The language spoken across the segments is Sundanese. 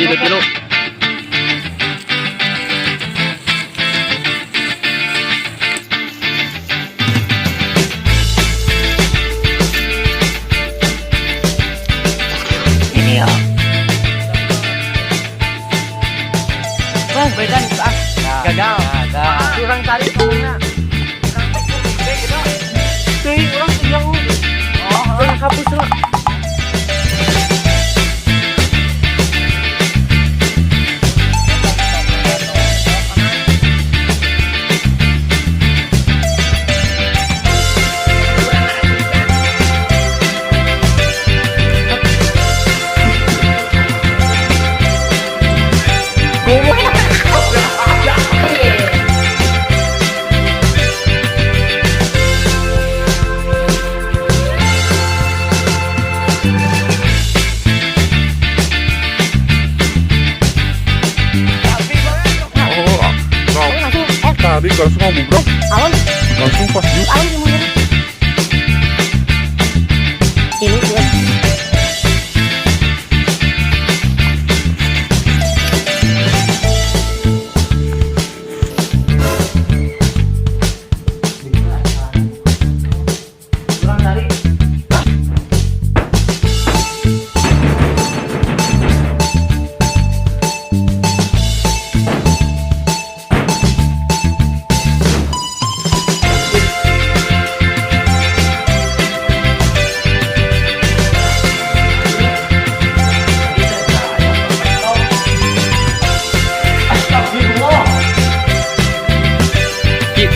Hiji, dua, tilu. Ini ya. Wah, beda ah. Gagal. Kurang tarik ngomongna. Teuing urang teu. Oh, Urang hapus lah. Oh, tadi langsung ngobrol, langsung pas yuk. Ini gue. Kurang tarik. Astagfirullah. Ki.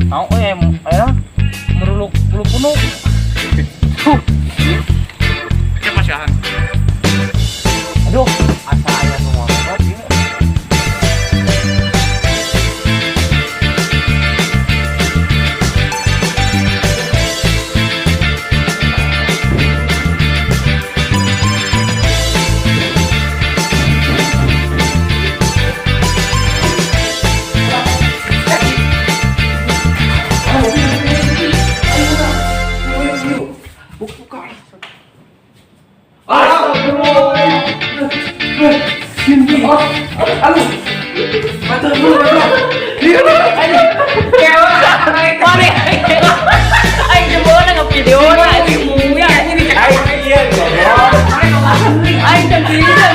Mau eh meruluk bulu punuk. Siapa sih? Aduh, asa aya nu motor ieu. Mari. Aing jembolna nge-video na anjing muya anjing dicek. Aing teh bisa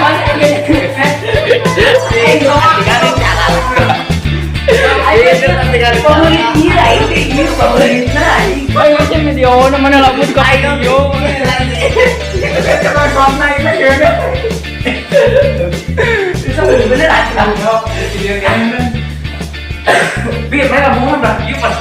mana. Aing Pemerintah ini, ieu pemerintah anjing. Aing masih video na mana lagu juga video. Bener atuh. Bir, mana bohong dah. Ieu pas